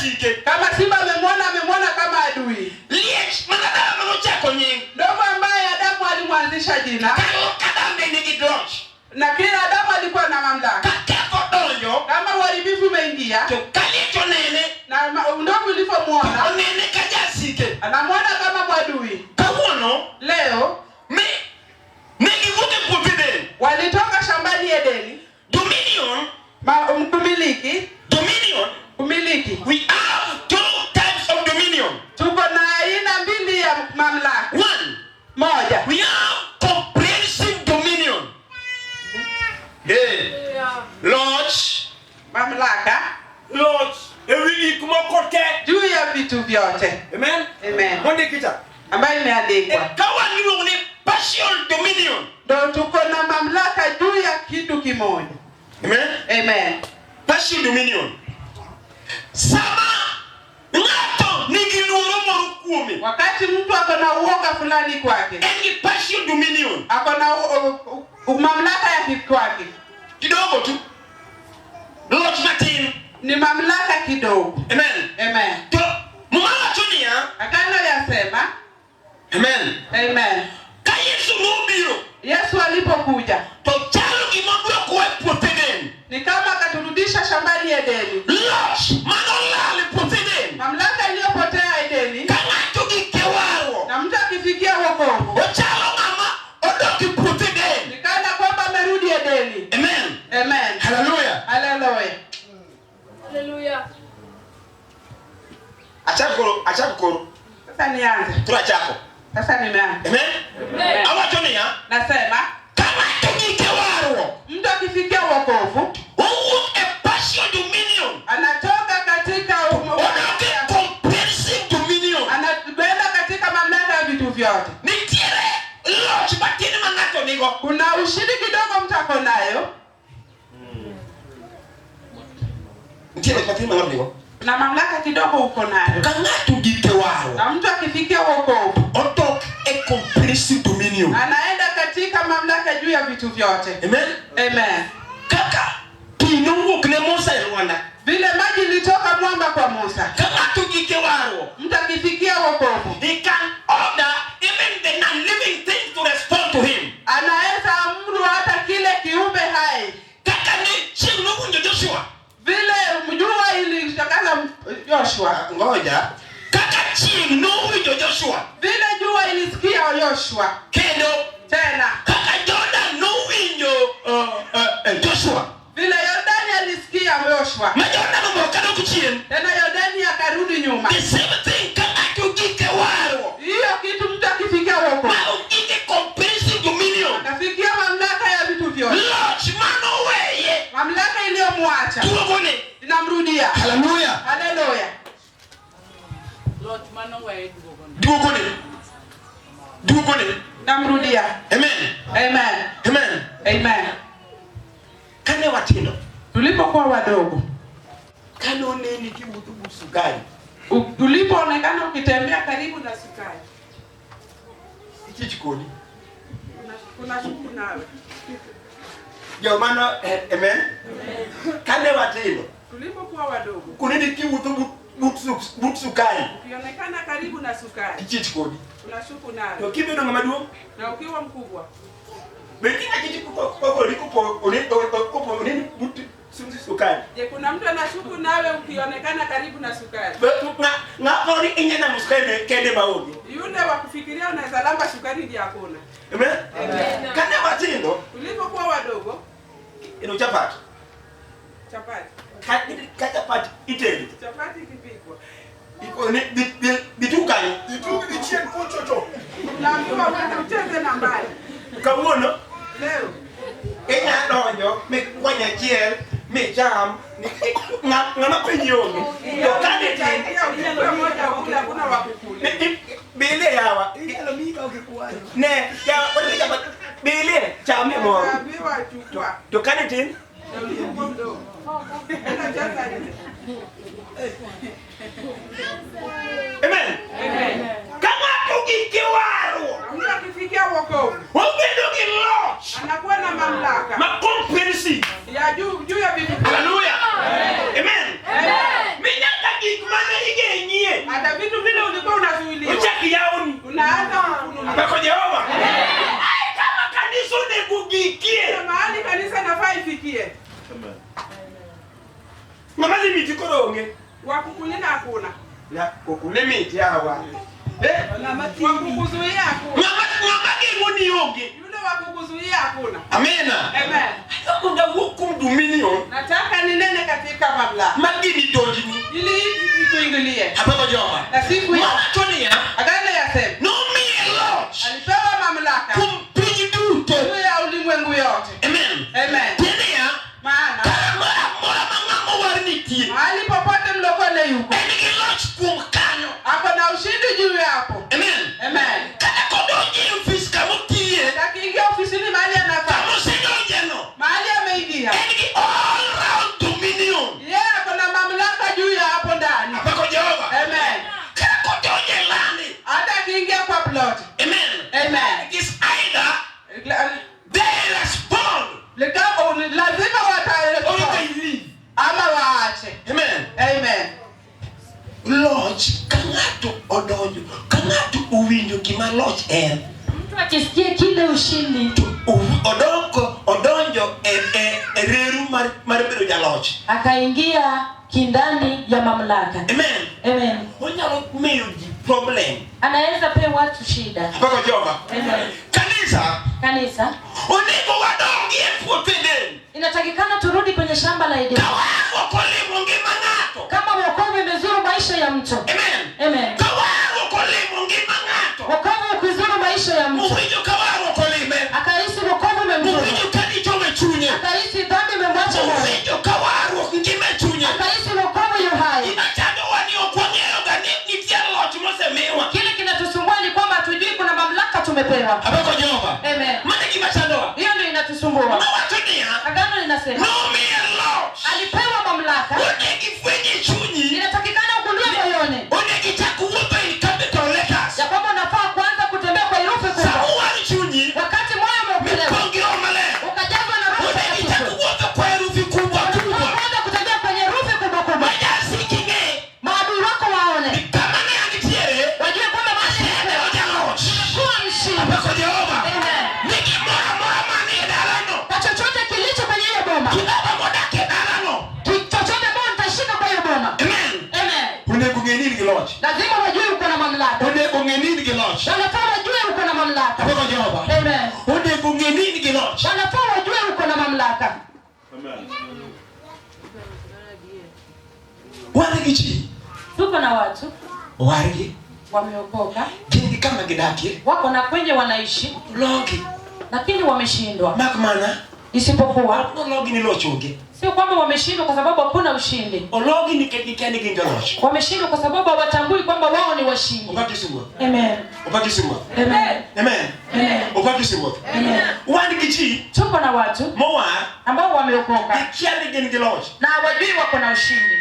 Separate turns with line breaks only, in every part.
jasike.
Kama simba amemwona, amemwona kama adui.
Liech mana Adam nochako nying.
Ndovu ambaye Adamu alimwanzisha jina,
Ka Adam ne nigi loch.
Na kila Adamu alikuwa na mamlaka.
Ka ketho donjo,
Kama uharibifu umeingia
to ka liech onene,
na ndovu ilivyomwona,
onene ka jasike.
Anamwona kama mwadui.
Kawuono,
Leo
mi ne giwuok e puoth Eden.
Walitoka shambani Edeni.
Dominion,
Kumiliki,
dominion,
kumiliki.
We have two types of dominion.
Tuko na aina mbili ya mamlaka.
One,
Moja,
we have comprehensive dominion. Hey. Loch,
mamlaka
loch, ewi gik moko te.
Juu ya vitu vyote.
Amen.
Amen.
Mondiki cha.
Ambayo imeandikwa.
Ka wan iluongo ni partial dominion.
Ndo tuko na mamlaka juu ya kitu kimoja.
Amen.
Amen.
Partial dominion. Sama ng'ato nigi luoro moro kuome.
Wakati mtu ako na uoga fulani kwake,
En gi partial dominion.
Ako na mamlaka ya kwake.
Kidogo tu. Loch matin.
Ni mamlaka kidogo.
Amen.
Amen.
To Muma wacho niya.
Agano yasema.
Amen.
Amen.
Ka Yesu nobiro,
Yesu alipokuja,
to chalo gima odwokowa e puoth Eden.
Ni kama akaturudisha shambani Edeni.
Loch manolal e puoth Eden.
Mamlaka iliyopotea Edeni.
Ka ng'ato gike warruok,
Na mtu akifikia wokovu,
ochalo ng'ama odok e puoth Eden.
Ni kana kwamba amerudi Edeni.
Amen.
Amen.
Hallelujah.
Hallelujah.
Hallelujah.
Achako koro, achako koro.
Sasa nianze.
Koro achako.
Sasa nimeanza.
Amen.
Amen.
Awacho niya,
Nasema
ka ng'ato gike warruok,
mtu akifikia wokovu,
owuok e partial dominion.
Anatoka katika
Odok e comprehensive dominion.
Anakwenda katika mamlaka ya vitu vyote.
Nitiere loch matin ma ng'ato nigo.
Kuna ushindi kidogo mtu ako nayo.
Nitie loch matin ma ng'ato nigo.
Na mamlaka kidogo uko nayo.
Ka ng'ato gike warruok,
Na mtu akifikia wokovu,
odok e comprehensive dominion.
Anaenda katika mamlaka juu ya vitu vyote.
Amen.
Amen.
Kaka pi nowuok ne Musa e lwanda.
Vile maji ilitoka mwamba kwa Musa.
Ka ng'ato gike warruok,
Mtu akifikia wokovu,
he can order even the non-living things to respond to him.
Anaweza amuru hata kile kiumbe hai.
Kaka ne chieng' nowinjo Joshua.
Vile jua ilitangaza Joshua.
Ngoja. Kaka chieng' nowinjo Joshua.
Vile jua ilisikia Joshua.
Kendo
tena.
Kaka Jordan nowinjo Joshua.
Vile Yordani alisikia Joshua.
Ma Jordan omoro kadok chien.
Tena Yordani akarudi nyuma.
The same thing ka ng'ato gike warruok.
Hiyo kitu mtu akifikia wokovu.
Ma ogike comprehensive dominion.
Akafikia mamlaka ya vitu vyote.
Loch manoweye.
Mamlaka iliyomwacha.
Duogone.
Inamrudia.
Hallelujah.
Hallelujah.
Loch manoweye duogone.
Duogone. Duogone.
Namrudia.
Amen.
Amen.
Amen.
Amen.
Kane watindo.
Tulipokuwa wadogo.
Kane oneni kiwuotho but sukari.
Ulipoonekana ukitembea karibu na sukari.
Ichich kodi.
Kuna shuku nawe.
Jomano, amen. Kane watindo.
Tulipokuwa wadogo.
Kuneni kiwuotho but sukari.
Ukionekana karibu na sukari.
Ichich kodi.
Kuna shuku nawe.
To kibedo ng'ama duong'?
Na ukiwa mkubwa.
Be kina kichi kopo oneni but sukari.
Je, kuna mtu anashuku nawe ukionekana karibu na sukari?
Be, ng'a ni inya na sukari kende maonge.
Yule wa kufikiria unaweza lamba sukari ndiye hakuna.
Amen?
Amen.
Kane watindo,
tulipokuwa wadogo,
ino chapati.
Chapati.
Ka chapati itedo.
Chapati ikipikwa.
Iko ni bitukanyo.
Bituki dichien kuchocho.
Tunaambiwa uende ucheze na mbali.
Kawuono
leo
inya donjo mikwany achiel micham ng'ama penji onge. To kane tin
hakuna wa kukula.
Bile yawa. Ne yawa wadhi chapati. Bile chame moro.
Tunaambiwa chukua.
To kane tin Amen.
Amen.
Ka ng'ato gike warruok,
Mtu akifikia wokovu,
obedo gi loch
anakuwa na mamlaka
ma comprehensive
ya juu juu ya vitu.
Hallelujah.
Amen.
Amen.
Amen.
Minyaka gik ma Ng'ama limiti koro onge.
Wakukulinda hakuna.
Ya, kukulimiti hawa.
Wakukuzuia hakuna.
Ng'ama geng'o ni onge.
Yule wakukuzuia hakuna.
Amena.
Amen.
Mondo awuo kuom dominion
Nataka ninene katika mamlaka
mar gini donjni.
ili ituingilie.
Apako Jehova.
Na siku hiyo
Mawacho niya,
agano yasema
nomiye loch
alipewa mamlaka
kuom piny duto.
juu ya ulimwengu yote.
Amen.
Amen.
Tiende niya,
Maana
kamoro amora ma ng'ama owar nitie,
mahali popote mlokole yuko
en gi loch kuom kanyo.
ako na ushindi juu yako.
Amen.
Amen.
Kata kodonjo e ofis kamotiye,
Akiingia ofisini mahali anafaa,
kamosedonjeno,
mahali ameingia,
en gi all round dominion.
yeye ako na mamlaka juu ya hapo ndani.
Apako Jehova.
Amen.
Kata kodonjo e landi,
Hata akiingia kwa plot.
Amen.
Amen.
It is either they respond
Lazima
or
wata
they leave.
ama waache.
Amen.
Amen.
Loch ka ng'ato odonjo, ka ng'ato owinjo gima loch en,
Mtu akisikia kile ushindi
to odongo odonjo e reru mar bedo jaloch.
akaingia kindani ya mamlaka.
Amen.
Amen.
Onyalo miyo ji problem.
Anaweza pe watu shida.
Apako Jehova.
Amen.
Kanisa,
Kanisa,
onego wadongi e puoth Eden.
inatakikana turudi kwenye shamba la Edeni.
Ka warruok olimo ngima ng'ato.
Kama wokovu imezuru maisha ya mtu.
Amen.
Amen.
Ka warruok olimo ngima ng'ato.
Wokovu ukizuru maisha ya mtu,
Owinjo ka warruok olime.
akahisi wokovu umemzuru,
Owinjo ka richo owe chunye.
akahisi dhambi imemwacha moyo,
Owinjo ka warruok ngima e chunye.
akahisi wokovu yu hai.
Gima chandowa ni ok wang'eyo ga ni nitie loch mosemiwa.
Kile kinatusumbua ni kwamba hatujui kuna mamlaka tumepewa.
Apako Jehova.
Amen.
Mano e gima chandowa.
Hiyo ndio inatusumbua.
Nowacho niya,
Agano linasema
nomiye loch.
alipewa mamlaka,
Onego ifweny e chunyi.
inatakikana ugundue moyoni
Onego ichak wuotho in capital letters.
ya kwamba unafaa kuanza kutembea kwa herufi
Sama
kubwa.
owar chunyi,
Wakati moyo umeokolewa,
mipong' gi Roho Maler.
ukajazwa na Roho
Onego ichak
Mtakatifu,
wuotho kwa herufi kubwa
unafaa
kubwa.
kuanza kutembea kwenye herufi kubwa kubwa,
Ma jasiki ng'e
maadui wako waone,
ni kama ne antiere,
wajue kwamba mahali
asebedo jaloch.
kuwa mshindi.
Apako Jehova.
Amen.
Ni gimoro amora manie dalano,
Kwa chochote kilicho kwenye hiyo boma,
gi baba modak e dalano.
Chochote ambao nitashika kwa hiyo boma.
Amen.
Amen.
Onego ng'e ni in gi loch.
Lazima wajue uko na mamlaka.
Onego ng'e ni in gi loch.
Wanafaa wajue uko na mamlaka.
Apako Jehova.
Amen.
Onego ng'e ni in gi loch.
Wanafaa wajue uko na mamlaka.
Wan gi ji.
Tuko na watu
Owargi.
wameokoka,
Gin gi kama gidakie.
wako na kwenye wanaishi,
Logi.
lakini wameshindwa.
Mak mana,
Isipokuwa
nologi ni loch onge.
sio kwamba wameshindwa kwa sababu hakuna ushindi,
Ologi nikech gikia ni gin joloch.
wameshindwa kwa sababu hawatambui kwamba wao ni washindi.
Opak Yesu Ruoth.
Amen.
Opak Yesu Ruoth.
Amen.
Amen.
Amen.
Opak Yesu Ruoth.
Amen.
Wan gi ji
Tuko na watu
mowar
ambao wameokoka
gikia ni gin gi loch.
na hawajui wako na ushindi.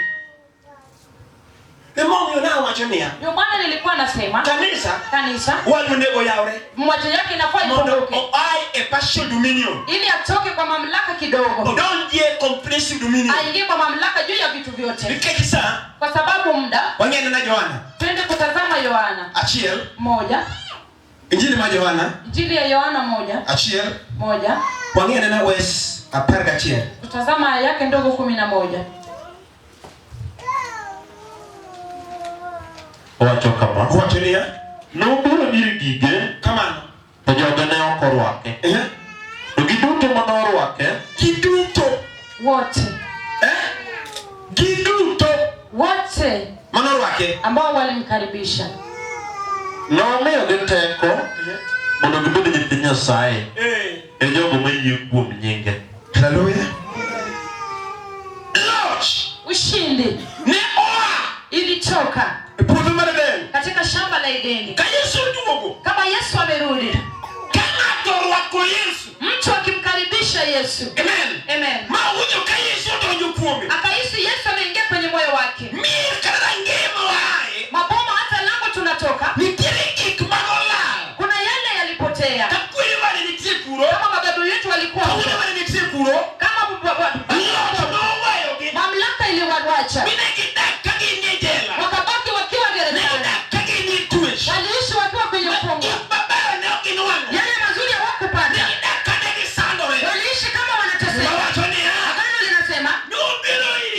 Emomiyo nawacho niya,
Ndio maana nilikuwa nasema
kanisa
kanisa
wang' onego yawre
mwacho yake inafaa
mondo
ifunguke
oa e partial dominion
ili atoke kwa mamlaka kidogo
odonji e comprehensive dominion.
aingie kwa mamlaka juu ya vitu vyote,
Nikech sa
kwa sababu muda.
wang'e na Johana
Twende kutazama Yohana
achiel,
1,
Injili mar Johana
Injili ya Yohana 1
achiel,
1,
wang'e na wes 11.
tutazama aya yake ndogo 11.
Owacho kama,
Owacho niya,
nobiro ir gige,
kamano.
to joge ne ok orwake.
Ehe.
To giduto manorwake,
Giduto,
Wote
eh? Giduto
wote
manorwake.
ambao walimkaribisha
nomiyogi teko mondo gibed nyithi Nyasaye,
Eh.
e jogo moyie kuom nyinge.
Hallelujah. Loch
ushindi
ne oa
ilitoka
e puodho mar Eden.
katika shamba la Edeni.
Ka Yesu oduogo,
Kama Yesu amerudi,
ka ng'ato orwako Yesu,
mtu akimkaribisha Yesu,
amen,
amen,
ma owinjo ka Yesu odonjo kuome,
akahisi Yesu ameingia kwenye moyo wake,
mier kata rangeye ma waaye,
maboma hata lango tunatoka,
nitiere gik manolal.
kuna yale yalipotea.
Ka kwere mane nitie kuro,
Kama mababu yetu walikuwa
ka wuone mane nitie kuro,
kama
loch noweyogi,
mamlaka iliwawacha,
mi ne gidak ka gin e jela,
wakabaki wakiwa
ne
gerezani,
gidak ka gin e twech.
waliishi wakiwa kwenye ufungo,
Gik mabeyo ne ok ginwang'o.
yale mazuri hawakupata,
Ne gidak ka ne gisandore.
waliishi kama wanateseka.
Wawacho niya,
Agano linasema
nobiro ir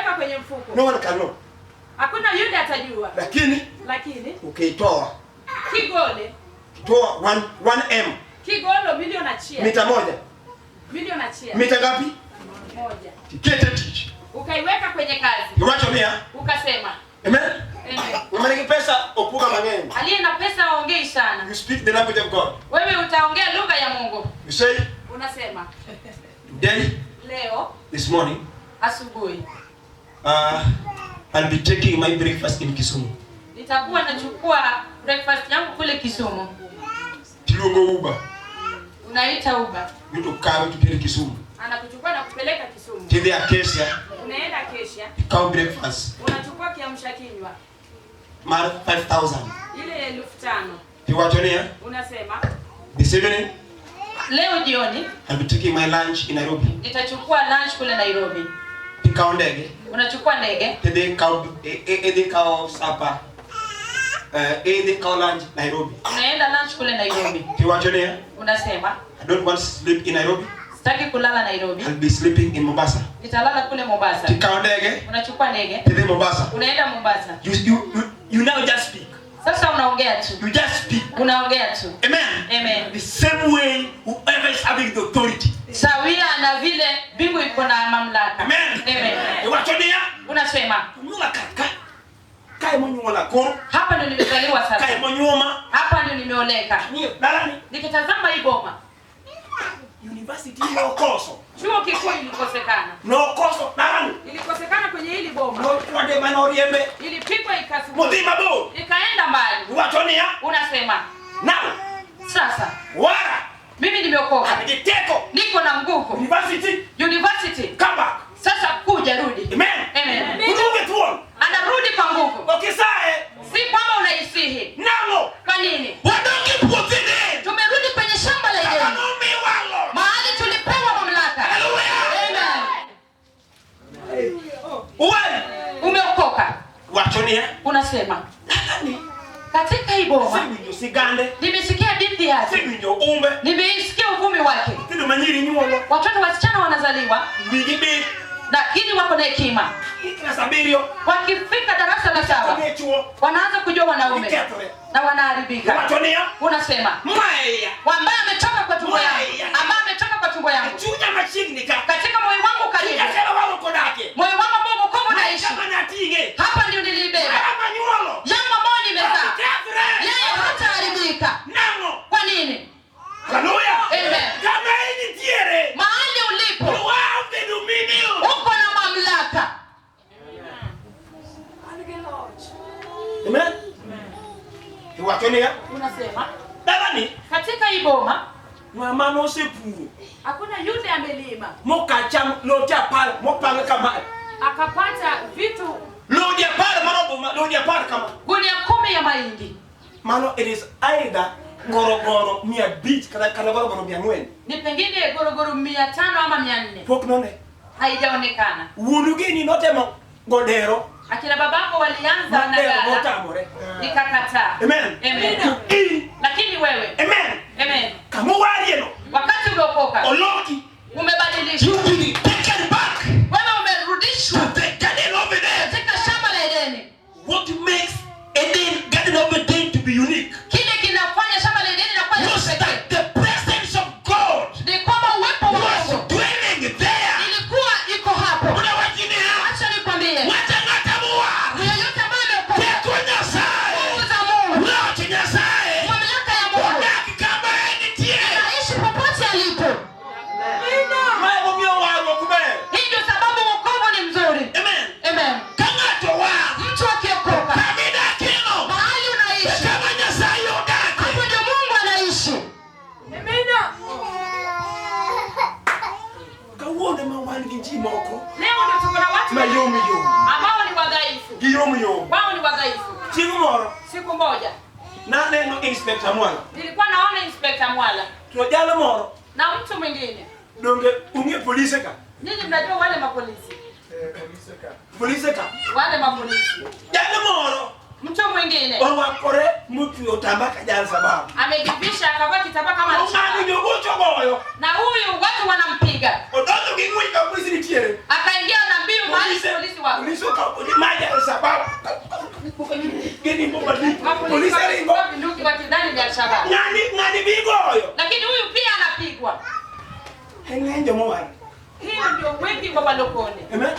Ukaiweka kwenye mfuko.
No one can know.
Hakuna yule atajua.
Lakini ukiitoa
kigole,
toa 1 M.
Kigolo milioni achia.
Mita moja.
Milioni achia.
Mita ngapi?
Moja.
Tikete tich.
Ukaiweka kwenye kazi.
Iwacho niya.
Ukasema.
Amen.
Amen.
Ng'ama nigi pesa ok wuo ga mang'eny.
Aliye na pesa haongei sana.
You speak the language of God.
Wewe utaongea lugha ya Mungu.
You say,
Unasema
today,
Leo
this morning,
asubuhi
I'll be taking my breakfast in Kisumu.
Nitakuwa nachukua breakfast yangu kule Kisumu.
Tiluongo Uber.
Unaita Uber.
Mtu kawe tuteri Kisumu.
Anakuchukua na kupeleka Kisumu.
Tidhi Acacia,
Unaenda Acacia,
ikaw breakfast.
Unachukua kiamsha kinywa
Mar 5000.
Ile 5,000.
Tiwacho niya,
Unasema
this evening,
Leo jioni
I'll be taking my lunch in Nairobi.
Nitachukua lunch kule Nairobi.
Tikaw ndege.
Unachukua ndege.
Tidhi kaw idhi kaw supper. Idhi kaw lunch Nairobi.
Unaenda lunch kule Nairobi.
Tiwacho niya,
Unasema
I don't want to sleep in Nairobi.
Sitaki kulala Nairobi.
I'll be sleeping in Mombasa.
Nitalala kule Mombasa.
Tikaw ndege.
Unachukua ndege.
Tidhi Mombasa.
Unaenda Mombasa.
You now just speak.
Sasa unaongea tu.
You just speak.
Unaongea tu.
Amen.
Amen.
The same way whoever is having the authority.
Sawia na vile mbingu iko na mamlaka.
Amen.
Amen.
Iwacho niya,
Unasema
nyuola ka ka. Kae monyuola koro.
Hapa ndio nimezaliwa sasa.
Kae monyuoma.
Hapa ndio nimeoleka.
Ni dalani.
Nikitazama hii boma.
University nokoso.
Chuo kikuu ilikosekana.
Nokoso dalani.
Ilikosekana kwenye hili boma.
No kwade manoriembe.
Ilipigwa ikasukuma.
Modhi mabor.
Ikaenda mbali.
Iwacho niya,
Unasema
now
sasa
wara
mimi nimeokoka.
Niteko.
Niko na nguvu.
University
University.
Come back.
Sasa kuja rudi.
Amen.
Amen.
Uduge thuon.
Anarudi kwa nguvu.
Okisae.
Si kwamba unaisihi.
Nang'o.
Kwa nini?
Wadok e puoth Eden.
Tumerudi kwenye shamba la
Kama
Edeni.
nomiwa loch.
Mahali tulipewa mamlaka.
Hallelujah.
Amen.
Uwari.
Umeokoka.
Wacho niya.
Unasema
Dalani.
Katika hii boma
Asewinjo sigande.
nimesikia hadithi yake.
Asewinjo umbe.
Nimeisikia uvumi wake.
Nyithindo manyiri nyuolo.
Watoto wasichana wanazaliwa
Wigi bith.
Lakini wako na hekima.
Klas abiriyo.
Wakifika darasa la 7
Ng'e chuo.
wanaanza kujua wanaume
Gikethore.
Na wanaharibika.
Wacho niya.
Unasema
Maya.
ambaye ametoka kwa tumbo yangu, ambaye ametoka kwa tumbo yangu.
Chunya machiegni ka.
Katika moyo wangu karibu.
Chunya kama waro kodake.
Moyo wangu ambao wokovu naishi.
Kama nating'e.
Hapa ndio nilibeba.
Kama nyuolo.
Yangu ambayo nimezaa.
Kethre.
Yeye hataharibika.
Nang'o.
Kwa nini?
Hallelujah.
Amen.
Kama intiere.
Mahali ulipo.
You have the dominion.
Uko na mamlaka.
Amen. Iwacho niya.
Unasema
Dalani.
Katika hii boma
Ng'ama nosepuro.
Hakuna yule amelima.
Moka cham lodi apar mopang kama.
Akapata vitu
Lodi apar mano lodi apar kama.
Gunia 10 ya mahindi.
Mano it is either gorogoro 500 kata gorogoro 400.
Ni pengine gorogoro 500 ama 400.
Pok none.
Haijaonekana.
Wuonu gini notemo godero.
Akina babako walianza na
Madero
gala.
notamore.
Nikakataa.
Amen.
Amen.
To in.
Lakini wewe.
Amen.
Amen.
Kama uwarie no.
Wakati umeokoka.
Oloki.
Umebadilishwa.
You will be taken back.
Wewe umerudishwa.
To the Garden of Eden.
Katika shamba la Edeni.
What makes Eden, Garden of Eden to be unique?
Kile kinafanya shamba la Edeni na kuwa la
Was
kipekee.
that the presence of God
Ni kwamba uwepo wa
was
Mungu
dwelling there.
ilikuwa iko hapo.
Unawajini ha?
Acha nikwambie.
Wacha ng'ata muwar.
Yeyote ambaye ameokoka.
Teko Nyasaye.
Nguvu za Mungu.
Loch Nyasaye.
Mamlaka ya Mungu.
Odak kama entie.
Anaishi popote alipo.
Mae momiyo warruok ber.
Hii ndio sababu wokovu ni mzuri.
Amen.
Amen.
Ka ng'ato war.
Mtu akiokoka.
Kama idakino.
Mahali unaishi.
Kama Nyasaye odake.
Hapo ndio Mungu anaishi.
Kawuono ma wan gi ji moko
Leo ndio tuko na watu
mayom yom.
ambao ni wadhaifu.
Giyom yom.
Wao ni wadhaifu.
Chieng' moro
Siku moja
naneno Inspector Mwala.
nilikuwa naona Inspector Mwala
To jalo moro
na mtu mwingine.
Donge ung'e polise ka.
Nyinyi mnajua wale mapolisi.
Polise ka.
Wale mapolisi.
Jalo moro
Mtu mwingine
orwakore motweyo otamba ka jal sababu.
Amejivisha akavaa kitambaa kama
Ong'ado
Al-Shabaab.
jogocho goyo.
Na huyu watu wanampiga.
Odonjo gi ng'wech ka polisi nitiere.
Akaingia na mbio mahali polisi wako.
Polisi okawo ma Al-Shabaab. Gini malich.
Mapolisi
Polisi ringo.
wanachukua bunduki wakidhani ni Al-Shabaab.
Ng'ani ng'ani bigoyo.
Lakini huyu pia anapigwa.
En ng'eny jomowar.
Hiyo ndio wengi wa walokole.
Amen.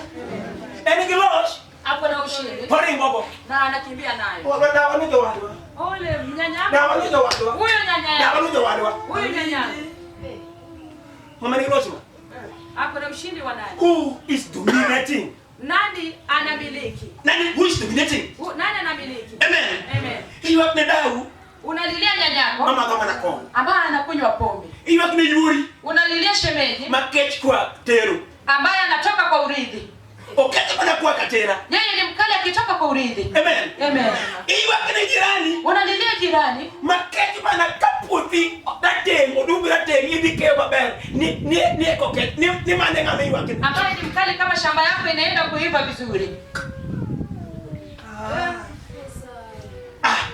En gi loch
Ako na ushindi
to ringogo.
na anakimbia nayo.
Ola dawa ni jowadwa.
Ole mnyanya
Dawa ni jowadwa.
huyo nyanya
Dawa
yako.
ni jowadwa.
Huyu nyanya
Ng'ama nigi loch ma?
ako na ushindi wa nani?
Who is dominating?
Nani anamiliki?
Nani who is dominating?
Nani anamiliki?
Amen.
Amen.
Iywak ne dau
Unalilia nyanyako
mamadho mana kong'o.
ambaye anakunywa pombe.
Iywak ne yuori
Unalilia shemeji
ma kech kwa tero.
ambaye anatoka kwa urithi.
Oketho mana kwa katera.
Yeye ni mkali akitoka kwa urithi.
Amen.
Amen.
Iywak ne jirani
Unalilia jirani
ma kech mana ka puothi rateng' odumbi rateng' idhi keyo maber ni ni ni eko kech ni ni mane ng'ama iywak ne.
ambaye ni mkali kama shamba yako inaenda kuiva vizuri.
Ah.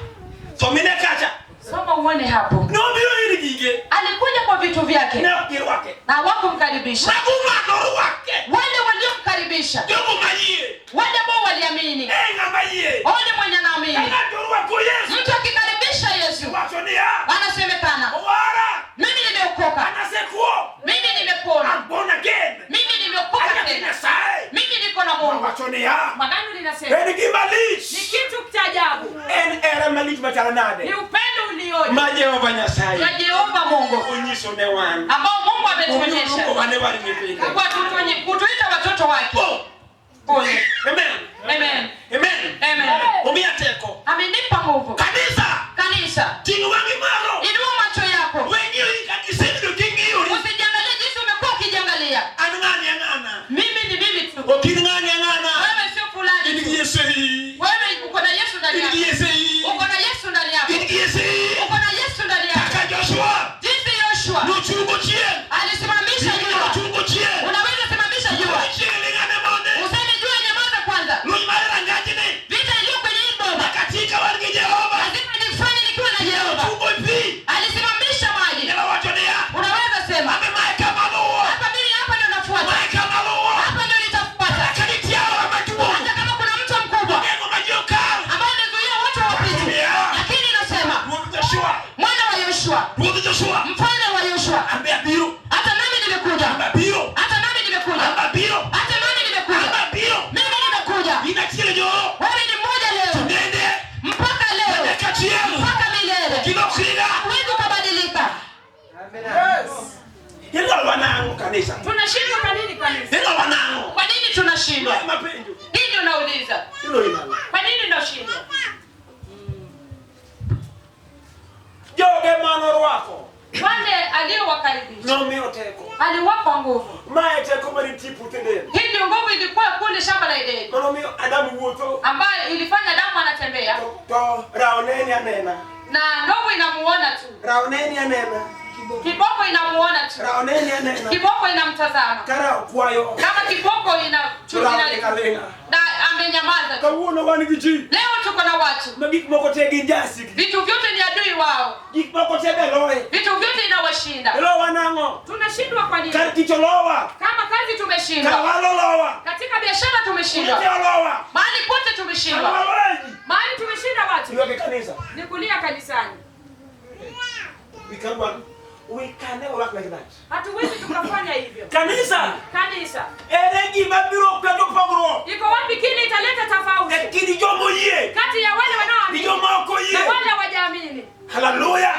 So mine kacha.
Soma uone hapo.
Nobiro ir gige.
Alikuja kwa vitu vyake
Ne ok girwake.
na hawakumkaribisha.
Mago ng'ato rwake.
Wale waliomkaribisha,
Jogo mayie.
wale ambao waliamini,
E ng'ama yie.
ole mwenye
Ka
anaamini.
ng'ato orwako Yesu.
Mtu akikaribisha Yesu
Wacho niya.
anasemekana,
Owara.
mimi nimeokoka,
An asekuo.
mimi nimepona,
I'm born again.
mimi nimeokoka
Anyathi
tena,
Nyasaye.
mimi niko na Mungu.
Wacho niya.
Magano linasema
En gima
ni
lich.
kitu cha ajabu.
En hera malich machalo
Ni
nade.
upendo ulioje
Ma Jehova Nyasaye
Ya Jehova Mungu
onyiso ne wan.
ambao Mungu
Omiyo
ametuonyesha
oluongowa ne wan nyithinde.
kwa kutuita watoto wake.
Oh.
Pole.
Amen.
Amen.
Amen.
Amen.
Omiya teko.
Amenipa nguvu.
Kanisa.
Kanisa,
Ting' wang'i malo.
inua macho yako,
We ng'iyori kaka isebedo king'iyori.
usijiangalie jinsi umekuwa ukijiangalia.
An ng'ani ang'ana.
Mimi ni mimi tu,
Ok in ng'ani ang'ana.
wewe sio fulani
In
tu.
gi Yesu e iyi.
Wewe uko na Yesu ndani
In gi
yako,
Yesu e iyi.
uko na Yesu ndani yako,
In gi Yesu e iyi.
uko na Yesu ndani yako.
Kaka Joshua
Jinsi Yoshua
nochungo chieng'.
alisimamisha jua,
Nochungo chieng'.
unaweza simamisha jua.
Chieng' ling'ane monde.
Useme jua nyamaza kwanza.
Lweny mar rangajni.
Vita iliyo kwenye hii boma
Nyaka tika wan gi Jehova.
lazima nifanye nikiwa na Jehova.
Chungo pi.
Alisimamisha maji,
Nyalo wacho niya.
unaweza sema
Abe mae kama luwo.
hapa, mimi hapa ndio nafuata,
Mae kama luwo.
hapa ndio nitafuata.
Kaka nitie aora maduong'.
Hata kama kuna mtu mkubwa
Geng'o ma ji ok kal.
ambaye anazuia watu wapite, lakini nasema
Ruodh Joshua.
mwana wa Yoshua,
Ruodh Joshua.
mfalme wa Yoshua,
An be abiro.
hata nami nimekuja,
An be abiro.
hata nami nimekuja,
An be abiro.
hata nami
An
nimekuja,
be abiro.
mimi nimekuja.
In achiel nyoro.
Wewe ni mmoja leo
Nende.
mpaka leo
Nyaka chieng'.
mpaka milele,
Kilokriga.
huwezi ukabadilika.
Ilolwa nang'o kanisa?
Tunashindwa kwa nini kanisa?
Ilolwa nang'o?
Kwa nini tunashindwa?
Mae mapenjo.
Hii ndio nauliza,
Iloli nang'o?
Kwa nini unashindwa?
Joge manorwako
wale aliowakaribisha
nomiyo teko.
aliwapa nguvu.
Mae teko manitie puoth Eden.
Hii ndio nguvu ilikuwa kule shamba la Edeni
Manomiyo Adam wuotho
ambayo ilifanya Adamu anatembea
to rawo neni anena.
na ndovu inamuona tu,
Rawo neni anena.
kiboko inamuona tu,
Rawo neni anena.
kiboko inamtazama
Ka rawo kwayo
kama kiboko ina
to rawo ling' aling'a.
na amenyamaza tu.
Kawuono wan gi ji
Leo tuko na watu,
ma gik moko te gin jasik.
vitu vyote ni adui wao,
Gik moko te be loye.
vitu vyote inawashinda.
Lowa nang'o?
Tunashindwa kwa nini?
Kar tich olowa.
Kama kazi
Kar
tumeshindwa,
ohala olowa.
katika biashara tumeshindwa,
Ute olowa.
mahali pote
Kar
tumeshindwa,
waloye ji.
Mahali tumeshinda watu
Ywak e kanisa.
ni kulia kanisani.
We can work. We can never work like that.
Hatuwezi tukafanya hivyo.
Kanisa.
Kanisa
Ere gima biro kelo pogruok
iko wapi? Kile italeta
e
tofauti
kind jomoyie
kati ya wale
gi
wanaoamini
joma ok
na
oyie.
wale hawajaamini.
Haleluya.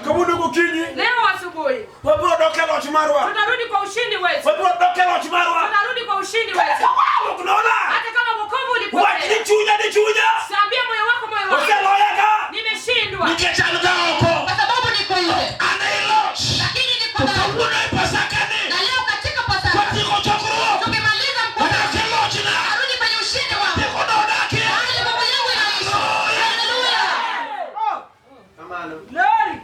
Kawuono gokinyi
Leo asubuhi
wabiro dok e loch marwa.
tutarudi kwa ushindi wetu,
Wabiro dok e loch marwa.
tutarudi kwa ushindi wetu,
Kawuok nola.
hata kama wokovu
Wach
ulipotea.
ni chunya ni chunya.
Sambia moyo wako, moyo wako,
Oseloya ka.
nimeshindwa
Nikech an ga oko.
kwa sababu niko nje,
An ei loch.
lakini niko
To
ndani.
kawuono e Pasaka ni.
Na leo katika Pasaka
Watieko chokruok.
tukimaliza mkutano,
Wadok e lochna.
narudi kwenye ushindi wangu,
Watieko nodakie.
mahali baba yangu inaishi. Haleluya!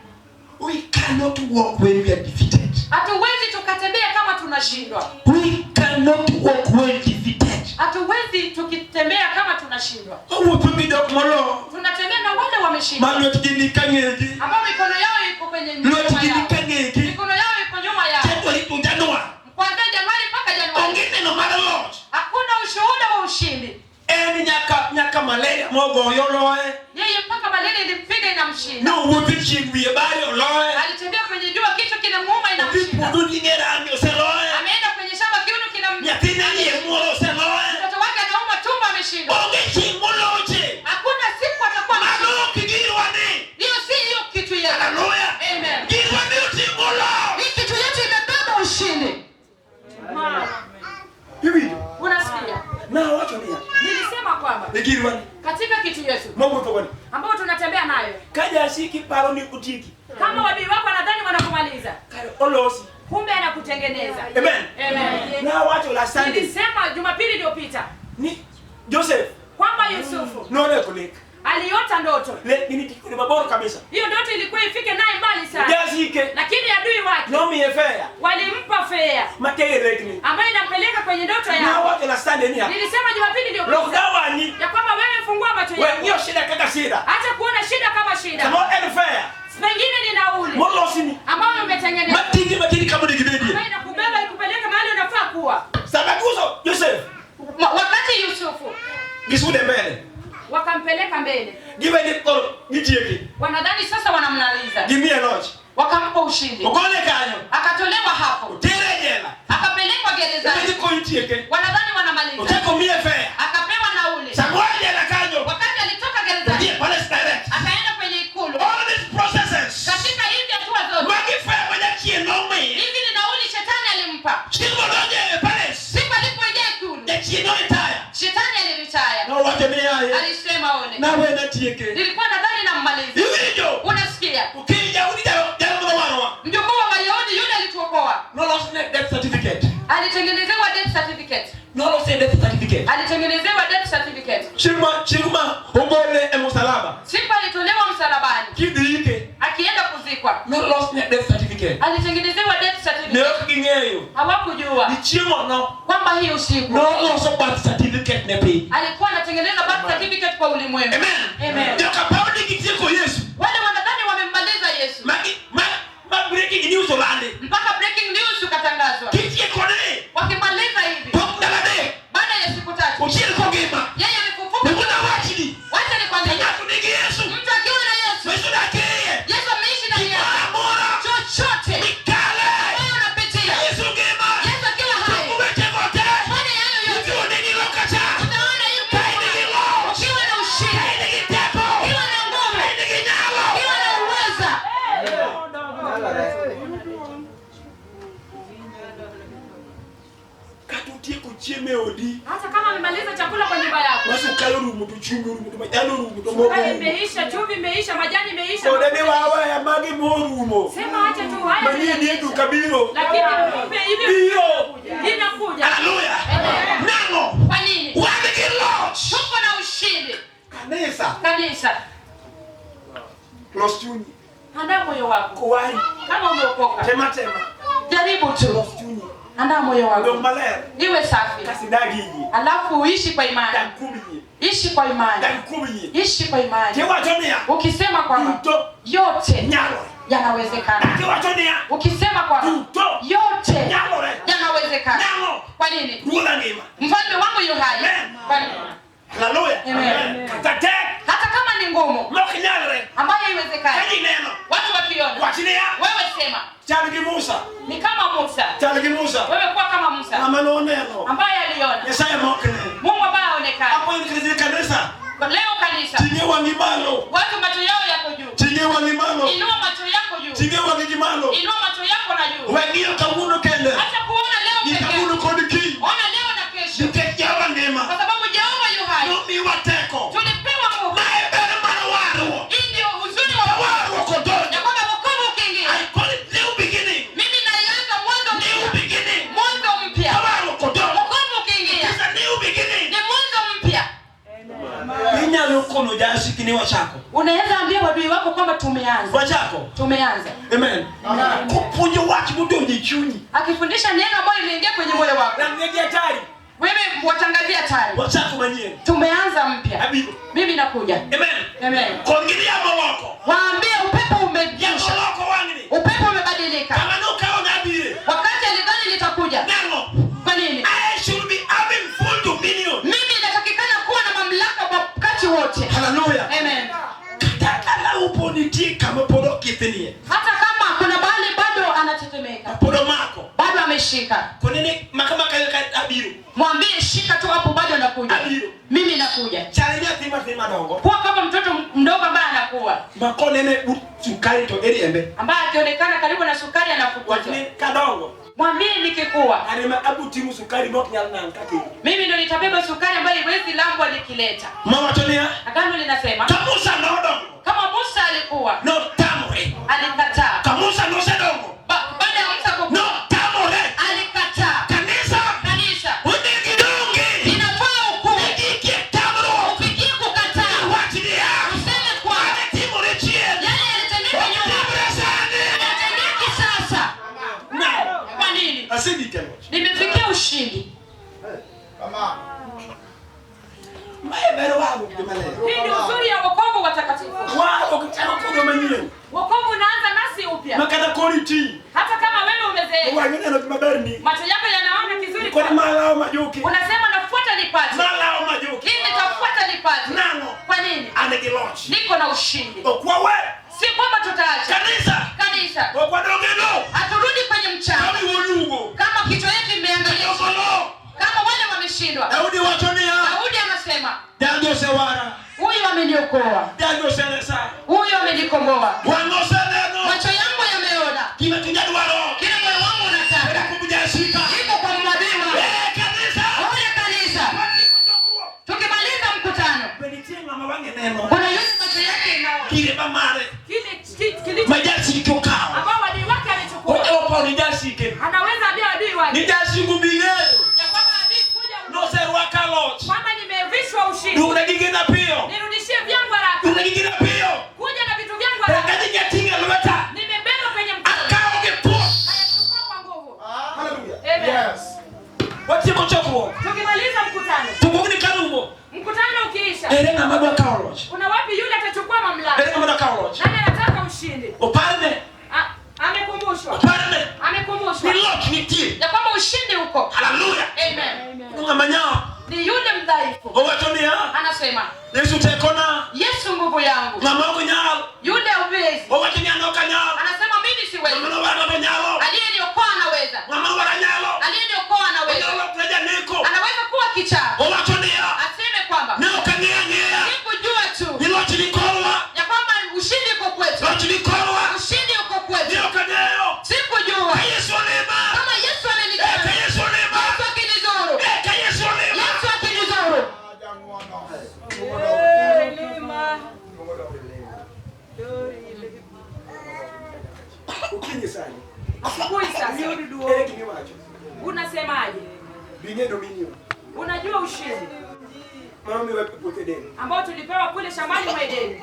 We cannot walk when we are defeated.
Hatuwezi tukatembea kama tunashindwa,
We cannot walk when defeated.
hatuwezi tukitembea kama tunashindwa.
Wawuotho gi jok molo
Tunatembea na wale wameshindwa,
ma lwetgi ni ka ng'egi.
ambao mikono yao iko kwenye nyuma
Lwetgi ni
yao,
ka ng'egi.
mikono yao iko nyuma yao,
January to January.
kuanzia Januari mpaka Januari.
Onge neno mar loch.
Hakuna ushuhuda wa ushindi.
En nyaka nyaka malaria mogoyo oloye.
Yeye mpaka malaria ilimpiga inamshinda.
Nowuotho e chieng' wiye bare oloye.
Alitembea kwenye jua, kichwa kinamuuma,
Odhi
inamshinda.
puodho ting'e rami oseloye.
Ameenda kwenye shamba, kiuno kinam
Nyathine iye muoro oseloye.
mtoto wake anauma tumbo, ameshindwa.
Onge chieng' moloche.
Hakuna siku atakuwa
Mano
ameshinda.
ok girwa ni.
Hiyo si hiyo kitu yetu.
Haleluya.
Amen.
Girwa ni oting'o loch.
Hii kitu yetu imebeba ushindi.
Iwinjo?
Unasikia?
Nawacho niya.
Nilisema kwamba
E girwa ni.
katika kitu yetu
Mawuotho go ni.
ambayo tunatembea nayo,
Ka jasiki paro ni otieki.
kama wadui wako wanadhani wanakumaliza,
Kare olosi.
kumbe anakutengeneza.
Amen.
Amen.
Nawacho last Sunday.
Nilisema Jumapili iliyopita
Ni Joseph
kwamba Yusufu
noleko lek.
aliota ndoto.
Lek ni mabor kabisa.
Hiyo ndoto ilikuwa ifike naye mbali sana,
Jasike
lakini adui wake
nomiye fea
walimpa fea
matere lekni.
ambayo inampeleka kwenye ndoto yake.
Nawacho last Sunday niya.
Nilisema Jumapili iliyopita
Lok dawani.
ya kwamba wewe fungua macho
We
yako,
ng'iyo shida kaka shida.
acha kuona shida kama shida,
Samoro en fea
pengine ni nauli
molosini
ambayo umetengeneza
matingi matini kama onego ibedie.
ambayo inakubeba ikupeleke mahali unafaa kuwa.
Sama guso Joseph
Wakati Yusufu
gisude mbele.
Wakampeleka mbele,
Giwe ni koro gitieki.
wanadhani sasa wanamnaliza,
Gimiye loch.
wakampa ushindi,
Ogole kanyo.
akatolewa hapo,
Otere e jela.
akapelekwa gerezani.
Gidhi koro itieke.
Wanadhani wanamaliza,
Ochako miye fea.
akapewa nauli.
Sama oa e jela kanyo.
Wakati alitoka
Odhi e
gerezani,
palace direct.
akaenda kwenye ikulu.
All these processes.
Katika hizi hatua zote,
Magi fea ma jachien nomiye.
hizi ni nauli shetani alimpa.
Chieng' modonjo e palace.
Siku alipoingia ikulu,
Jachien noritaya.
shetani aliritaya,
Nowacho ni yaye.
alisema ole,
Nawe natieke.
nilikuwa nadhani nammaliza.
Iwinjo.
Unasikia,
Okinyi Jahudi jalo monowarowa.
mjukuu wa Mayahudi yule alituokoa,
Nolosne death certificate.
alitengenezewa death certificate,
Nolosne death certificate.
alitengenezewa death certificate.
Chieng' ma ogole e musalaba.
Siku alitolewa msalabani
Kidhi ike.
akienda kuzikwa,
Nolosne death certificate.
alitengenezewa death
Ne
certificate.
ok ging'eyo
Hawakujua
ni chieng'ono
kwamba hii usiku
noloso birth certificate ne piny.
alikuwa anatengeneza birth certificate kwa ulimwengu.
Amen.
Amen.
Joka paro ni gitieko Yesu.
Wale wanadhani wamemmaliza Yesu,
Ma breaking news olandi.
mpaka breaking news ukatangazwa.
Gitieko ne.
Wakimaliza hivi,
Tok ndalo adek.
baada ya siku 3
Ochier kongima.
yeye amefufuka.
Wuoda wachni.
Wacha nikwambie,
Ng'ato nigi Yesu.
mtu akiwa na Yesu,
Yesu dak e iye.
Yesu ameishi ndani
Gimoro
yake,
amora.
chochote
Mikale.
ambayo unapitia,
Yesu ngima.
Yesu akiwa hai,
Uwechego te.
fanya hayo yote,
Ibiro nigi loka cha.
utaona hii
Ka in gi loch.
ukiwa na
Ka
ushindi,
in gi teko.
ukiwa na nguvu,
Ka in gi nyalo.
ukiwa na uweza.
Kata otieko chiemo e odi.
Hata kama amemaliza chakula kwa nyumba yako,
Ma sukari orumo to chumbi orumo to majan orumo to mogo
sukari
orumo.
imeisha, chumvi imeisha, majani imeisha.
Kode ni waweya magi morumo.
Sema acha tu haya,
Manie ni e duka biro.
lakini kumbe hivi
Biro.
inakuja.
Haleluya. Nang'o?
Kwa nini?
Wan gi loch.
Tuko na ushindi.
Kanisa.
Kanisa,
Los chunyi.
andaa moyo wako
Kowari.
kama umeokoka,
Tema tema.
jaribu tu,
Los chunyi.
andaa moyo
Dong
wako
maler.
iwe safi,
Kasi dagi yie.
alafu uishi kwa imani,
Dag kuom yie.
ishi kwa imani,
Dag kuom yie.
ishi kwa imani,
Tiwacho niya.
ukisema kwamba
Duto
yote
nyalore.
yanawezekana,
Tiwacho niya.
ukisema kwamba
Duto
yote
nyalore.
yanawezekana.
Nang'o?
Kwa nini?
Ruodha ngima.
Mfalme wangu yu hai.
Amen.
Kwa nini?
Haleluya.
Amen.
Kata tek.
Hata kama ni ngumu
Mok nyalre.
ambayo haiwezekani,
Ka ji neno.
watu wakiona,
Wach niya.
wewe sema
Chal gi Musa.
ni kama Musa.
Chal gi Musa.
Wewe kuwa kama Musa
Ng'ama noneno.
ambaye aliona
Nyasaye mok ne.
Mungu ambaye haonekani.
Apo in kanisa.
Leo kanisa,
Ting'e wang'i malo.
watu macho yao yako juu.
Ting'e wang'i malo.
Inua macho yako juu,
Ting'e wang'i gi malo.
inua macho yako na juu.
We ng'iyo kawuono kende.
Acha kuona leo
Ni
peke
kawuono
yako,
kod kiny.
ona leo na kesho,
Nikech Jehova ngima.
kwa sababu Jehova yu hai.
Nomiwa teko.
Tulipewa nguvu.
Ma e ber mar warruok.
Hii ndio uzuri wa
Ka
wokovu,
warruok odonjo.
ya kwamba wokovu ukiingia,
I call it new beginning.
mimi naianza mwanzo
New
mpya,
beginning.
mwanzo mpya.
Ka warruok odonjo.
Wokovu ukiingia
It's a new beginning.
ni mwanzo mpya.
Inyalo kono jasiki ni wachako.
Unaweza ambia wadui wako kwamba tumeanza,
Wachako.
tumeanza.
Amen. Kopuonjo wach modonjo e chunyi.
Akifundisha neno ambayo imeingia kwenye moyo wako,
Rang'egi hatari.
wewe watangazia hatari,
Wachako manyien.
tumeanza mpya.
Abiro.
Mimi nakuja.
Amen.
Amen.
Kon gi yamo loko.
Waambie upepo
Yamo
umegusha,
loko wang'ni.
upepo umebadilika.
Kama nokawo nabire.
Wakati alidhani litakuja,
Nang'o?
kwa nini?
Ae
anakuja.
Chal nyathi matin madongo.
Kuwa kama mtoto mdogo ambaye anakuwa,
Ma konene but sukari to eriembe.
ambaye akionekana karibu na sukari
Wach
anafukuzwa.
ni kadongo.
Mwambie nikikuwa,
An ema abu ting'o sukari mok nyal nang' kakelo.
mimi ndo nitabeba sukari ambayo iwezi lambwa nikileta.
Mawacho niya,
Agano linasema
ka Musa nodongo,
kama Musa alikuwa
notamore.
alikataa.
Ka Musa nosedongo,
Baada ya Musa kukua
notamore.
alikataa.
Kanisa,
Kanisa
onego idongi.
inafaa ukue,
Ikie tamruok.
ufikie kukataa,
Wach niya,
useme kwa
mane timore chien,
yale yalitendeka
ok
nyuma
timre sani.
yatendeki sasa.
Nang'o?
Kwa nini?
Asegik e loch.
Nimefikia ushindi.
Mae ber warruok jomaler.
Hii ndio uzuri ya wokovu watakatifu.
Warruok chako kodwa manyien.
Wokovu unaanza nasi upya.
Ma kata kori ti,
Hata kama wewe umezeeka,
wang'i neno gima ber ni.
macho yako yanaona kizuri
Koni
kwako.
malawo majuki.
Unasema nafuata nipate,
Malawo majuki.
mimi nitafuata nipate.
Nang'o?
Kwa nini?
An gi loch.
Niko na ushindi.
Ok wawe.
Si kwamba tutaacha
Kanisa.
kanisa,
Ok wadog e lowo.
haturudi kwenye mchanga
Kama iwolugo.
kama kichwa yetu imeangalia,
Jogolo.
kama wale wameshindwa.
Daudi wacho niya.
Daudi anasema
Dagi osewara.
huyu ameniokoa,
Dagi oseresa.
huyu amenikomboa,
Wang' oseneno.
macho yangu yameona
Gima chunya dwaro.
kile moyo wangu unataka.
Ere kumjasika.
Iko kwa mnabii wangu.
Eh, kanisa.
Oye kanisa,
Watieko chokruok.
tukimaliza mkutano,
Be nitie ng'ama wang'e neno.
kuna yule macho yake inaona
Kire ma mare.
Kile kilicho
Ma jasike okawo.
ambao adui wake amechukua.
Ojawo pawo ni jasike.
Anaweza ambia adui wake
Ni jasigu bing'eyo.
ya kwamba adui kuja
Noserwaka loch.
kwamba nimevishwa ushindi.
Dugna gigena piyo.
Nirudishie vyangu haraka.
Dugna gigena piyo.
Kuja na vitu vyangu haraka.
Rang'aji nyating'e lweta.
Nimebeba kwenye mkono.
Akawo gi thuon.
Nayachukua kwa nguvu.
Hallelujah.
Amen.
Yes.
Watieko chokruok.
Tukimaliza mkutano,
To pogni karumo.
mkutano ukiisha,
Ere ng'ama dwa kawo loch?
kuna wapi yule atachukua mamlaka?
Ere ng'ama dwa kawo loch?
Nani anataka ushindi?
Oparne.
Amekumbushwa.
Oparne.
amekumbushwa
Ni loch nitie.
ya kwamba ushindi uko.
Hallelujah.
Amen.
Ng'ama nyawo.
Ni yule mdhaifu
Owacho niya.
anasema,
Yesu tekona.
Yesu nguvu yangu.
Ng'ama ok nyal.
Yule uwezi
Owacho ni an ok anyal.
anasema mimi siwezi,
Ng'ama nowara to nyalo.
aliyeniokoa anaweza,
Ng'ama nowara nyalo.
aliyeniokoa anaweza,
Onyalo lokre janeko.
anaweza kuwa kichaa.
Owacho niya.
Aseme kwamba
Ne ok ang'eyo ang'eya.
sikujua tu
Ni loch ni korwa.
ya kwamba ushindi uko kwetu,
Loch ni korwa.
ushindi uko
Ni
kwetu.
ok ang'eyo.
Sikujua
Ka Yesu olima.
kama Yesu
Eh, ka
amenizuru,
Yesu olima.
Yesu akinizuru,
Eh, ka Yesu olima.
Yesu akinizuru.
Okinyi sani.
Asubuhi sasa.
Ere gima iwacho?
Unasemaje?
Bing'e dominion.
Unajua ushindi
Mano miwa puoth Eden.
ambao tulipewa kule shambani mwa Edeni,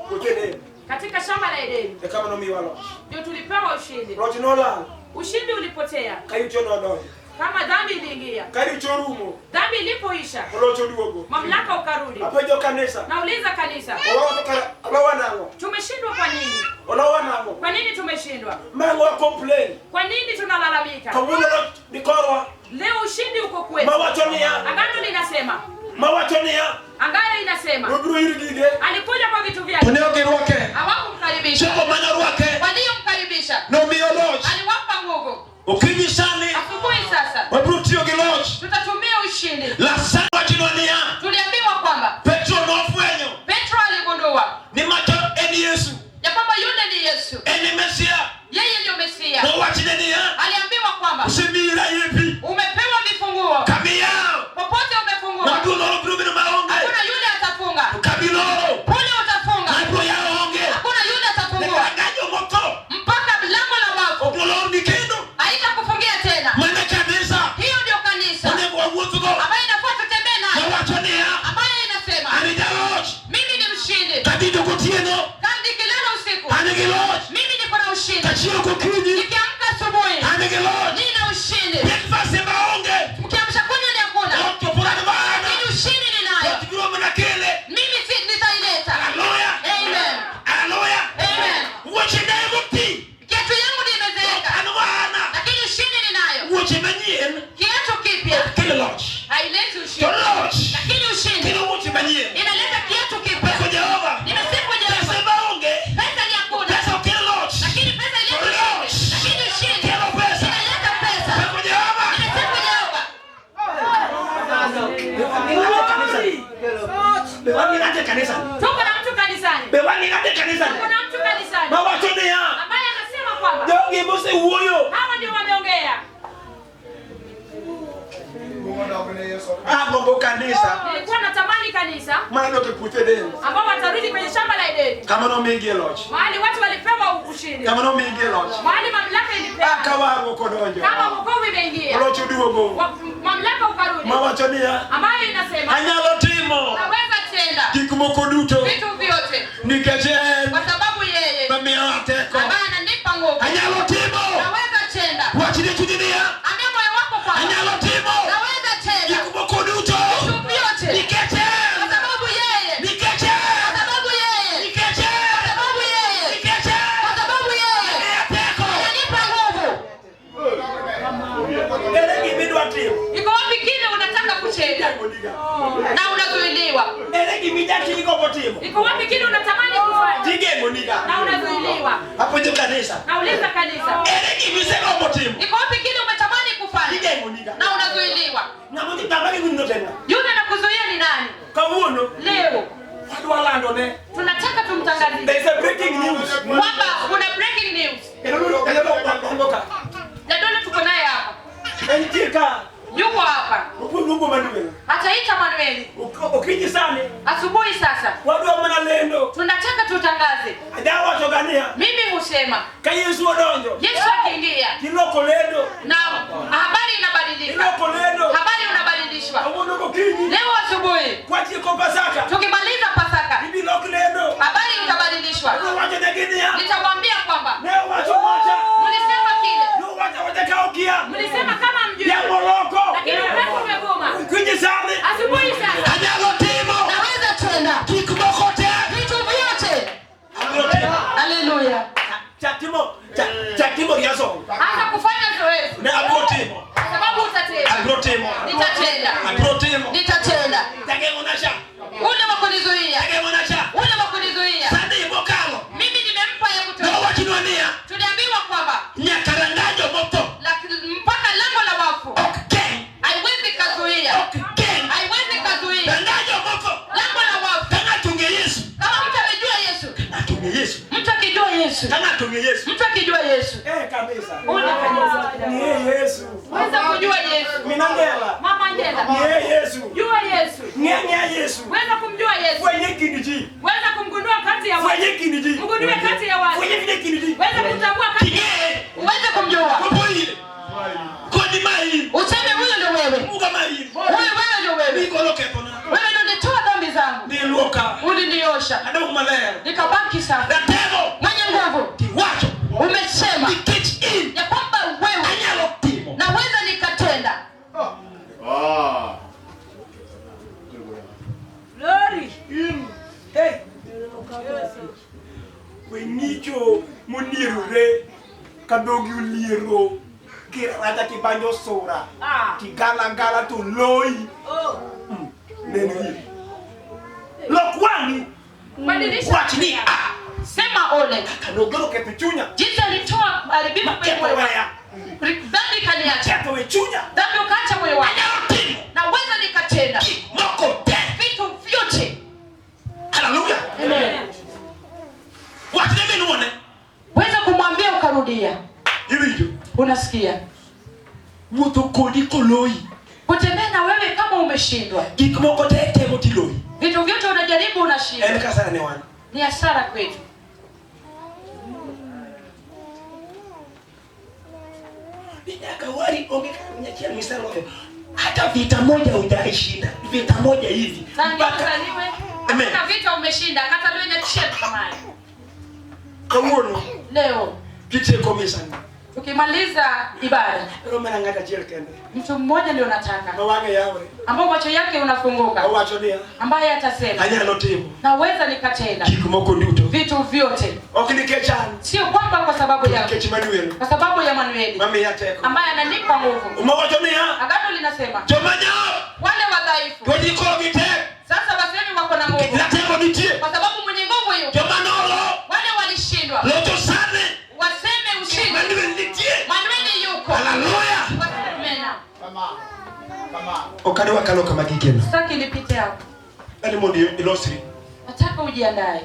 Puoth Eden.
katika shamba la Edeni
E kama nomiwa loch.
ndio tulipewa ushindi.
Loch nolal.
Ushindi ulipotea
Ka richo nodonjo.
kama dhambi iliingia.
Ka richo orumo.
Dhambi ilipoisha,
To loch oduogo.
mamlaka ukarudi.
Apenjo kanisa.
Nauliza kanisa,
Olowa kara olowa nang'o?
tumeshindwa kwa nini?
Olowa nang'o?
Kwa nini tumeshindwa?
Mang'o wa complain.
Kwa nini tunalalamika?
Kawuono loch ni korwa.
Leo ushindi uko kwetu.
Mawacho niya.
Agano linasema,
Mawacho niya.
angayo inasema,
Nobiro ir gige.
alikuja kwa vitu
To
vyake,
ne ok girwake.
Hawakumkaribisha,
Jogo mane orwake.
waliomkaribisha
Nomiyo loch.
aliwapa nguvu.
Okinyi sani.
Asubuhi sasa
Wabiro tiyo gi loch.
tutatumia ushindi.
Lasano wachnwa niya.
Tuliambiwa kwamba
Petro nofwenyo
Petro aligundua
ni macho en Yesu.
ya kwamba yule ni Yesu,
En Mesia.
yeye ndio Mesia.
Nowachne niya.
Aliambiwa kwamba
Osemiyi rayiepi.
umepewa vifunguo,
Kamiyawo.
popote umefungua,
Ng'ama loro biro bedo maonge.
hakuna yule atafunga,
Kamiloro.
kule utafunga,
Ng'ama biro yawo onge.
hakuna yule atafungua
Nyaka jomotho.
mpaka mlango la wafu
Ok nolorni kendo.
haitakufungia tena.
Mana kanisa.
Hiyo ndio kanisa
Onego wawuothgo.
ambayo inafaa tutembee nayo.
Mawacho Be wan gi ng'ato e kanisa ni?
Tuko na mtu kanisani.
Be wan gi ng'ato e kanisa ni?
Tuko na mtu kanisani
Mawacho niya,
ambaye anasema kwamba
jogi mosewuoyo
hawa ndio wameongea.
Agombo kanisa
Nilikuwa natamani kanisa
mar dok e puoth Eden
ambao watarudi kwenye shamba la Edeni,
kama nomigi e loch,
mahali watu walipewa ushindi,
kama nomigi e loch.
mahali mamlaka ilipewa.
Ka warruok odonjo,
Kama wokovu imeingia,
loch oduogo.
Mamlaka ukarudi,
Mawacho niya,
ambayo inasema
anyalo timo
Naweza tenda
gik moko duto
vitu vyote
nikech en
kwa sababu yeye
mamiyoa teko.
ambaye ananipa nguvu.
Anyalo timo.
Naweza tenda.
Wachne chunyi niya,
Ambia moyo wako kwamba
anyalo timo
naweza tenda
gik moko duto
vitu vyote
nikech
kwa
en,
sababu yeye,
nikech en,
kwa sababu yeye,
nikech en,
kwa sababu yeye,
nikech en
kwa sababu yeye
mamiya teko.
ananipa nguvu.
Ere gimidwa timo?
Iko wapi kile unataka kutenda na unazuiliwa?
Ere gimijatimo timo?
Iko wapi kile unatamani kufanya
Tigeng'oniga.
na unazuiliwa?
Apenjo kanisa.
Nauliza kanisa,
Ere gimisegombo timo?
Iko wapi kile umetamani kufanya
Tigeng'oniga.
na unazuiliwa?
Ng'ama odhi tama gi winjo tena.
Yule anakuzuia ni nani?
Kawuono
Leo
wadwa lando ne.
tunataka tumtangazie
There is a breaking news.
kwamba kuna breaking news.
Kendo ludo kendo dongo ka.
Jadolo tuko naye hapa,
Entie ka.
yuko hapa,
Opuonj luongo Manuel.
ataita Manueli
Okinyi sani
asubuhi. Sasa
wadwa mana lendo.
tunataka tutangaze.
Ajawacho ga niya.
Mimi husema
Ka Yesu odonjo
Yesu akiingia
tiloko lendo.
na habari inabadilika,
Iloko lendo.
habari unabadilishwa.
Kawuono gokinyi
Leo asubuhi
kwatieko Pasaka
tukimaliza Pasaka,
ibi lok lendo.
habari utabadilishwa.
Nowacho negi niya.
Nitawaambia kwamba
Ne owacho wacha.
mlisema kile,
Nowacho wacha ka okia.
mlisema kama mjui,
Yamo loko.
lakini upepo umevuma.
Okinyi sani
Asubuhi sasa
anyalo timo
naweza tenda
gik moko te.
vitu vyote.
Abiro timo.
Haleluya!
Chak timo chak timo rehearsal.
Hata kufanya zoezi
Ne abiro timo.
kwa sababu utatenda.
Abiro timo.
Nitatenda,
Abiro timo.
nitatenda.
Tageng'ona cha.
Ule wa kunizuia,
Tageng'ona cha.
ule wa kunizuia,
Sani mokalo.
mimi nimempa ya kutosha.
Nowachnwa niya.
Tuliambiwa kwamba
Nyaka rangaj jomotho
mpaka lango la wafu
ok geng'.
haiwezi kazuia,
Ok geng'.
haiwezi kazuia
Rangaj jomotho.
lango la wafu.
Ka ng'ato ong'e Yesu.
Kama mtu amejua Yesu,
Ng'ato ong'e Yesu.
mtu akijua Yesu,
Ka ng'ato ong'e Yesu.
mtu akijua Yesu,
Eh kabisa.
ule kanisa
Ng'e Yesu.
weza kujua Yesu.
Minangela.
Mama Angela,
Ng'e Yesu.
jua Yesu,
Ng'e ng'e Yesu.
weza kumjua Yesu,
Fwenye kind ji.
weza kumgundua kati ya watu,
Fwenye kind ji.
mgundue kati ya watu,
Fwenye fwenye kind ji.
weza kumtambua kati.
King'e.
Uweze kumjua,
Kopo in. Koni ma in.
useme huyo ndio wewe,
Muga ma in.
huyu wewe ndio wewe,
Nigolo kethona.
wewe ndio ulitoa dhambi zangu,
Niluoka.
uliniosha
Adong' maler.
nikabaki safi,
Ratego.
mwenye nguvu.
Tiwacho.
Umesema
Nikech in.
ya kwamba wewe
Anyalo timo.
naweza nikatenda.
Glory.
Hey. We ng'icho monierore ka dhogi oliero kiraracha kibanjo sura
Ah.
tigalagala to loyi.
Oh.
Neno hili. Lok wang'i.
Badilisha.
Wach ni a.
Sema ole
Kaka nogolo ketho chunya.
jinsi alitoa haribifu kwenye
Ketho
moyo wangu,
weya.
dhambi ikaniacha,
Ketho we chunya.
dhambi ukaacha moyo wangu,
Anyalo timo
naweza nikatenda
gik moko te.
vitu vyote.
Haleluya.
Amen.
Wach ne minuone.
Weza kumwambia ukarudia,
Iwinjo.
unasikia
Wuotho kodi koloyi.
kutembea na wewe kama umeshindwa,
Gik moko te temo tiloyi.
vitu vyote unajaribu
En
unashindwa,
kasara ne wan.
ni hasara kwetu.
Nyaka wari onge kata achiel miseloyo. Hata vita moja hujaishinda. Vita moja hivi.
Tangu
Mpaka
uzaliwe
Amen.
hakuna vita umeshinda, kata lweny achiel kamae.
Kawuono
Leo
kitieko misani.
tukimaliza ibada,
Ero mana ng'ato achiel kende.
mtu mmoja ndio nataka,
Ma wang'e yawre.
ambao macho yake unafunguka,
Owacho niya.
ambaye atasema
Anyalo timo
naweza nikatenda
gik moko duto.
vitu vyote,
Ok nikech an.
sio kwamba kwa sababu ya
Nikech Manuel.
kwa sababu ya Manueli
Mamiya teko.
ambaye ananipa nguvu.
Omawacho niya.
Agano linasema
Joma nyap.
wale wadhaifu
To ji koro gi tek.
sasa wasemi wako na nguvu,
Ratego nitie.
kwa sababu mwenye nguvu yupo.
Joma nolo.
Wale walishindwa
Locho sani.
waseme ushindi,
Manuel nitie.
Manueli yuko.
Haleluya.
Waseme na
Ok adwa kalo kama gikeno.
sitaki nipite hapo.
Ani mondo ilosri.
Nataka ujiandae.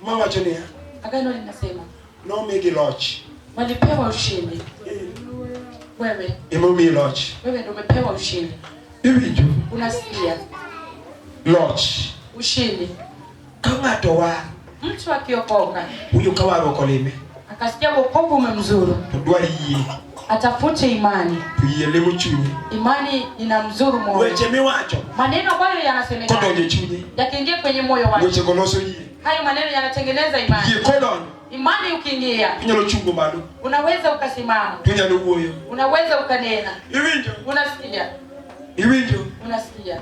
Muma wacho niya,
Agano linasema
nomigi loch.
walipewa ushindi. Wewe,
Emomiyi loch.
wewe ndio umepewa ushindi.
Iwinjo?
Unasikia?
Loch.
Ushindi.
Ka ng'ato war,
Mtu akiokoka
winjo ka warruok olime,
akasikia wokovu umemzuru,
to dwar yie,
atafute imani.
to yie lemo chunye.
Imani inamzuru moyo.
Weche miwacho
Maneno ambayo yanasemekana
kodonjo e chunye,
yakiingia kwenye moyo wake,
wechego loso yie.
hayo maneno yanatengeneza imani.
Yie kodonjo,
Imani ukiingia,
inyalo chungo malo,
unaweza ukasimama,
to inyalo wuoyo.
unaweza ukanena.
Iwinjo?
Unasikia?
Iwinjo?
Unasikia?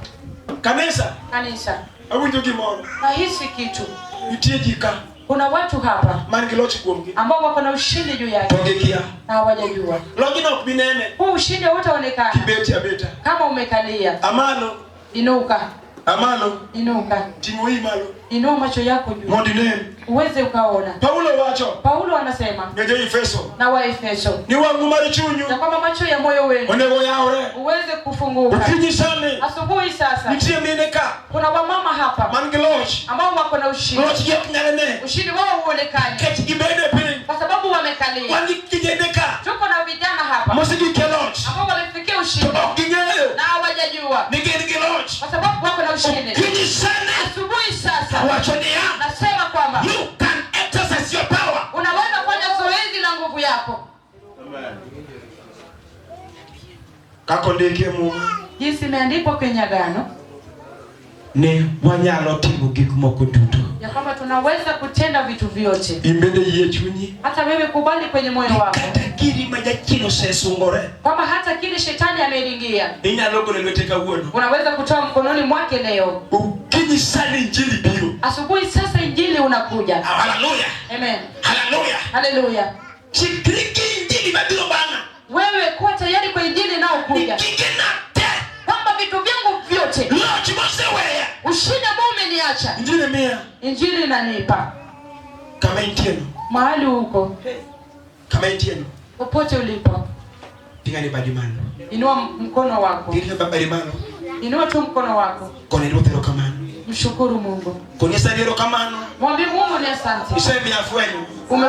Kanisa,
Kanisa,
awinjo gimoro.
nahisi kitu.
Nitie ji ka
Kuna watu hapa
man gi loch kuomgi,
ambao wako na ushindi juu yake
to gikia.
na hawajajua.
Lojno ok bi nene,
Huu ushindi hautaonekana
kibeti abeta.
kama umekalia.
Amalo,
Inuka,
amalo,
inuka,
ting'o iyi malo,
inua macho yako juu
mondo inen.
uweze ukaona.
Paulo wacho
Paulo anasema
ne jo-Efeso
na Waefeso
ni wang'u mar chunyu
ya kwamba macho ya moyo wenu
onego yawre.
uweze kufunguka.
Okinyi sani
Asubuhi sasa
nitie mine ka
kuna wamama hapa
man gi loch,
ambao wako na ushindi.
loch gi ok nyal ne
Ushindi wao huonekani
nikech gibedo e piny.
kwa sababu wamekalia.
Wan gi kijende ka
Tuko na vijana hapa
mosegikia loch
ambao walifikia
to
ushindi
ok ging'eyo
na hawajajua
ni gin gi loch.
kwa sababu wako na ushindi.
Okinyi sani
Asubuhi sasa
awacho niya,
nasema kwamba
you can exercise your power.
unaweza fanya zoezi la nguvu yako,
Kaka ondiki e Muma
jinsi imeandikwa kwenye agano
ni wanyalo timo gik moko duto.
ya kwamba tunaweza kutenda vitu vyote.
In bende yie chunyi
Hata wewe kubali kwenye moyo wako
kata giri ma jachien osesungore
kwamba hata kile shetani ameingia
inyalo golo e lwete kawuono.
unaweza kutoa mkononi mwake leo.
Okinyi sani injili biro.
Asubuhi sasa injili unakuja.
Haleluya,
Amen,
haleluya.
haleluya.
Chikri gi injili mabiro bang'a.
Wewe kuwa tayari kwa injili
Ni
inayokuja,
gigena te
kwamba vitu vyangu vyote,
loch moseweya.
ushindi ambao umeniacha,
Injili miya
injili inanipa
kama intieno,
mahali huko,
kama intieno.
popote ulipo,
Ting'ane badi malo.
inua mkono wako,
Ting'ane badi malo.
inua tu mkono wako,
Kone Ruoth erokamano.
mshukuru Mungu,
Kone Nyasaye erokamano.
mwambie Mungu ni asante.
Isemiya fwenyo.
Ume